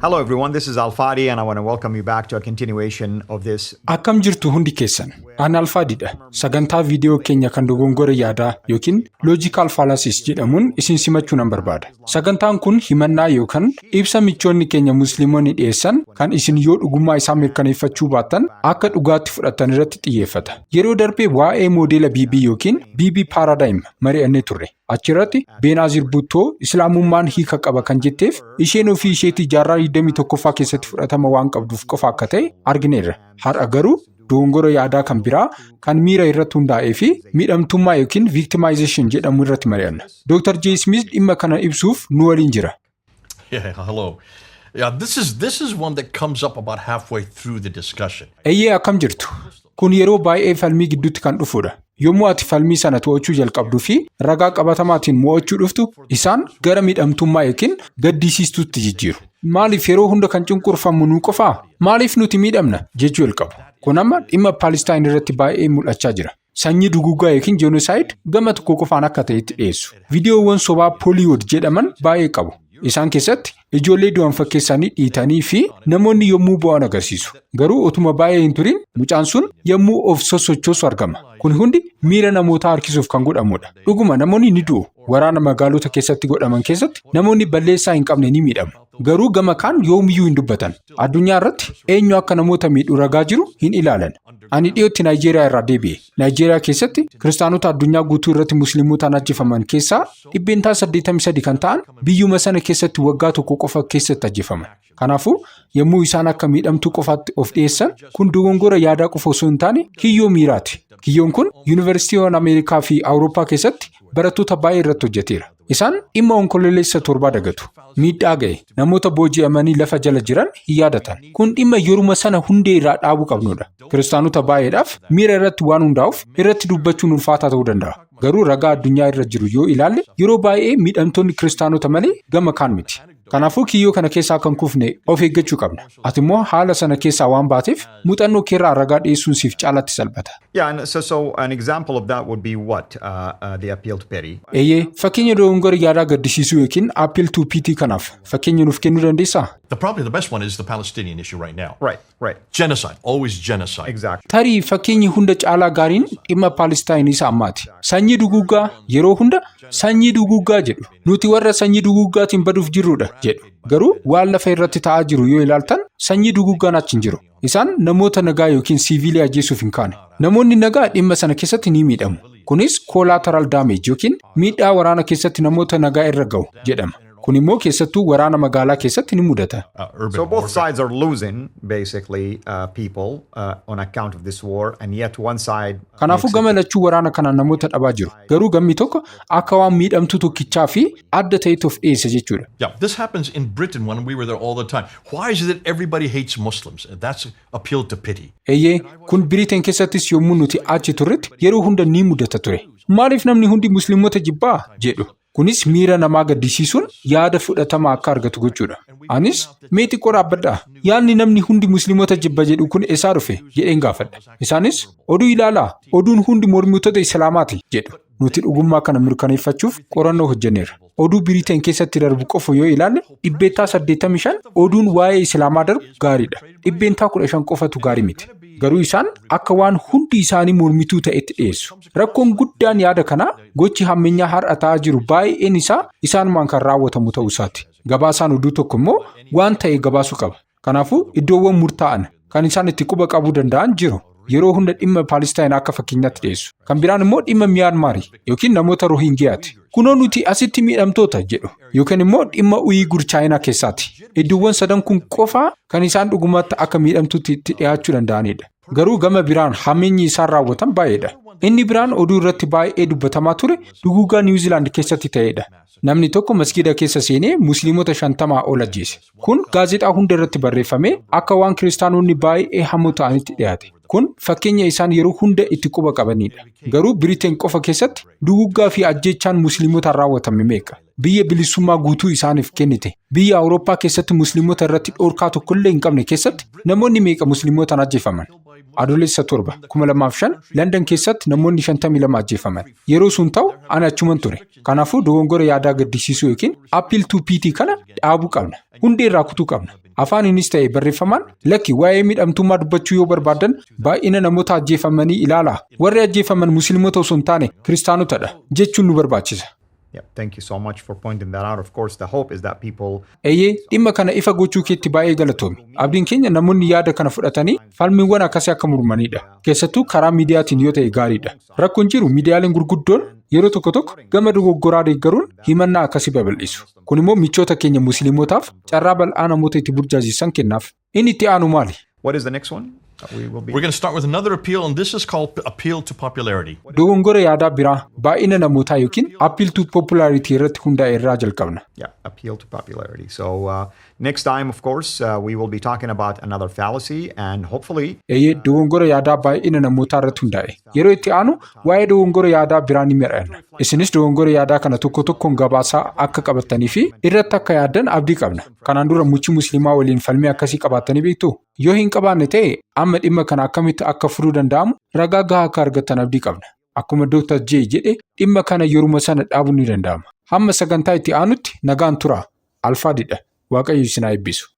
Hello, everyone. This is Al Fadi, and I want to welcome you back to a continuation of this. Akkam jirtu hundi keessan? Ani Alfaadidha. Sagantaa viidiyoo keenya kan dogongora yaadaa yookiin logical fallacies jedhamuun isin simachuu nan barbaada. Sagantaan kun himannaa yookaan ibsa michoonni keenya Musliimonni dhiyeessan kan isin yoo dhugummaa isaa mirkaneeffachuu baattan akka dhugaatti fudhatan irratti xiyyeeffata. Yeroo darbee waa'ee moodeela BB yookiin BB Paradigm mari'annee turre. Achirratti Beenaazir Buttoo Islaamummaan hiika qaba kan jetteef isheen ofii isheetii jaarraa 21ffaa keessatti fudhatama waan qabduuf qofa akka ta'e argineerra. Har'a garuu dogongora yaadaa kan biraa kan miira irratti hundaa'ee fi miidhamtummaa yookiin victimization jedhamu irratti mari'anna. Dr. J. Smith dhimma kana ibsuuf nu waliin jira. Yeah, hello. Yeah, this is one that comes up about halfway through the discussion. Eeyyee, akkam jirtu? Kun yeroo baay'ee falmii gidduutti kan dhufudha. Yommuu ati falmii sana to'achuu jalqabduu fi ragaa qabatamaatiin mo'achuu dhuftu, isaan gara miidhamtummaa yookiin gaddisiistuutti jijjiiru. "Maaliif yeroo hunda kan cunqurfamu nu qofaa? Maaliif nuti miidhamna?" jechuu jalqabu. Kun amma dhimma Paalestaan irratti baay'ee mul'achaa jira. Sanyii duguuggaa yookiin genocide gama tokko qofaan akka ta'etti dhiyeessu. Viidiyoowwan sobaa Hollywood jedhaman baay'ee qabu. Isaan keessatti ijoollee du'an fakkeessanii dhiitanii fi namoonni yommuu bo'an agarsiisu. Garuu utuma baay'ee hin turin mucaan sun yommuu of sosochoosu argama. Kun hundi miira namootaa harkisuuf kan godhamudha. Dhuguma namoonni ni du'u. Waraana magaalota keessatti godhaman keessatti namoonni balleessaa hin qabne ni miidhamu. Garuu gama kaan yoomiyyuu hin dubbatan. Addunyaa irratti eenyu akka namoota miidhu ragaa jiru hin ilaalan. Ani dhiyootti Naayijeeriyaa irraa deebi'e. Naayijeeriyaa keessatti kiristaanota addunyaa guutuu irratti Musliimotaan ajjeefaman keessaa 83% kan ta'an biyyuma sana keessatti waggaa tokko qofa keessatti ajjeefaman. Kanaafuu yommuu isaan akka miidhamtuu qofaatti of dhiyeessan, kun dogongora yaadaa qofa osoo hin taane kiyyoo miiraati. Kiyyoon kun yuunivarsiitiiwwan Ameerikaa fi Awurooppaa keessatti barattoota baay'ee irratti hojjeteera. Isaan dhimma Onkololeessa 7 dagatu. Miidhaa ga'e namoota booji'amanii lafa jala jiran hin yaadatan. Kun dhimma yeruma sana hundee irraa dhaabuu qabnudha. Kiristaanota baay'eedhaaf miira irratti waan hundaa'uuf irratti dubbachuun ulfaataa ta'uu danda'a. Garuu ragaa addunyaa irra jiru yoo ilaalle, yeroo baay'ee miidhamtoonni kiristaanota malee gama kaan miti. Kanaafuu kiyyoo kana keessaa kan kufne of eeggachuu qabna. Ati immoo haala sana keessaa waan baateef muuxannoo keerraa ragaa dhiyeessuun siif caalatti salphata. Yeah, and so an example of that would be what? The appeal to pity. Eeyyee, fakkeenya dogongora yaadaa gaddisiisuu yookiin appeal to pity kanaaf fakkeenya nuuf kennuu dandeessaa? Probably the best one is the Palestinian issue right now. Genocide, always genocide. Tarii fakkeenyi hunda caalaa gaariin dhimma Paalestaayin isa ammaati. Sanyii duguuggaa, yeroo hunda sanyii duguuggaa jedhu. "Nuti warra sanyii duguuggaatiin baduuf jirrudha" jedhu. Garuu waan lafa irratti ta'aa jiru yoo ilaaltan, sanyii duguuggaan achi hin jiru. Isaan namoota nagaa yookiin siivilii ajjeesuuf hin kaane. Namoonni nagaa dhimma sana keessatti ni miidhamu. Kunis collateral damage yookiin miidhaa waraana keessatti namoota nagaa irra ga'u jedhama. Kun immoo keessattuu waraana magaalaa keessatti ni mudata. Urban So both warfare. sides are losing basically people on account of this war, and yet one side Kanaafuu makes it gama lachuu waraana kanaan namoota dhabaa jiru. Garuu gammi tokko akka waan miidhamtuu tokkichaa fi adda ta'etti of dhiyeessa jechuudha. Yeah, this happens in Britain when we were there all the time. "Why is it that everybody hates Muslims?" That's appeal to pity. Eeyyee, kun Biriteen keessattis yommuu nuti achi turretti yeroo hunda ni mudata ture. "Maaliif namni hundi Musliimota jibbaa?" jedhu. Kunis miira namaa gaddisiisuun yaada fudhatama akka argatu gochuudha. Anis, "Mee xiqqoo dhaabbadhaa. Yaadni namni hundi Musliimota jibba jedhu kun eessaa dhufe?" jedheen gaafadha. Isaanis, "Oduu ilaalaa, oduun hundi mormitoota Islaamaati" jedhu. Nuti dhugummaa kana mirkaneeffachuuf qorannoo hojjenneerra. Oduu Biriteen keessatti darbu qofa yoo ilaalle, 85% oduun waa'ee Islaamaa darbu gaariidha. 15% qofatu gaarii miti. Garuu isaan akka waan hundi isaanii mormituu ta'etti dhiyeessu. Rakkoon guddaan yaada kanaa gochi hammeenyaa har'a ta'aa jiru baay'een isaa isaanumaan kan raawwatamu ta'uu isaati. Gabaasaan oduu tokko immoo waan ta'e gabaasuu qaba. Kanaafuu iddoowwan murtaa'an kan isaan itti quba qabuu danda'an jiru. Yeroo hunda dhimma Paalestaan akka fakkeenyaatti dhiyeessu. Kan biraan immoo dhimma Miyaanmaari yookiin namoota Rohingiyaati. "Kunoo nuti asitti miidhamtoota" jedhu. Yookiin immoo dhimma Uyigur Chaayinaa keessaati. Iddoowwan sadan kun qofaa kan isaan dhugumatti akka miidhamtuutti itti dhiyaachuu danda'anidha. Garuu gama biraan hammeenyi isaan raawwatan baay'eedha. Inni biraan oduu irratti baay'ee dubbatamaa ture duguugaa Niwuziilaand keessatti ta'edha. Namni tokko masgiida keessa seenee Musliimota 50 ol ajjeese. Kun gaazexaa hunda irratti barreeffamee akka waan kiristaanonni baay'ee hamoo ta'anitti dhiyaate. Kun fakkeenya isaan yeroo hunda itti quba qabanidha. Garuu Biriteen qofa keessatti duguuggaa fi ajjeechaan Musliimotaan raawwatame meeqa? Biyya bilisummaa guutuu isaaniif kennite, biyya Awurooppaa keessatti Musliimota irratti dhorkaa tokkollee hin qabne keessatti namoonni meeqa Musliimotaan ajjeefaman? Adoolessa 7, 2005 London keessatti namoonni 52 ajjeefaman. Yeroo sun ta'u ani achuman ture. Kanaafuu dogongora yaadaa gaddisiisuu yookiin appeal to pity kana dhaabuu qabna. Hundee irraa kutuu qabna. Afaaniinis ta'e barreeffamaan, lakki, waa'ee miidhamtummaa dubbachuu yoo barbaadan baay'ina namoota ajjeefamanii ilaalaa. Warri ajjeefaman Musliimota osoo hin taane Kiristaanotadha jechuun nu barbaachisa. Yeah, thank you so much for pointing that out. Of course, the hope is that people Eeyyee, dhimma kana ifa gochuu keetti baay'ee galatoomi. Abdiin keenya namoonni yaada kana fudhatanii falmiiwwan akkasii akka mormanidha. Keessattuu karaa miidiyaatiin yoo ta'e gaariidha. Rakkoon jiru miidiyaaleen gurguddoon yeroo tokko tokko gama dogoggoraa deeggaruun himannaa akkasii babal'isu. Kun immoo michoota keenya Musliimotaaf carraa bal'aa namoota itti burjaajessan kennaaf. Inni itti aanu maali? What is the next one? We will be We're going to start with another appeal, and this is called appeal to popularity. Dogongora yaadaa biraa baay'ina namootaa yookiin appeal to popularity irratti hundaa'e irraa jalqabna. Yeah, appeal to popularity. So next time, of course, we will be talking about another fallacy, and hopefully, Eeyyee, dogongora yaadaa baay'ina namootaa irratti hundaa'e. Yeroo itti aanu waa'ee dogongora yaadaa biraa ni mari'anna. Isinis dogongora yaadaa kana tokko tokkoon gabaasaa akka qabattanii fi irratti akka yaaddan abdii qabna. Kanaan dura muchii Musliimaa waliin falmii akkasii qabaattanii beektuu? Yoo hin qabaanne ta'e, amma dhimma kana akkamitti akka furuu danda'amu ragaa gahaa akka argattan abdii qabna. Akkuma Dr. J jedhe, dhimma kana yeruma sana dhaabuun ni danda'ama. Hamma sagantaa itti aanutti nagaan tura. Alfaadidha. Waaqayyo isin haa eebbisu.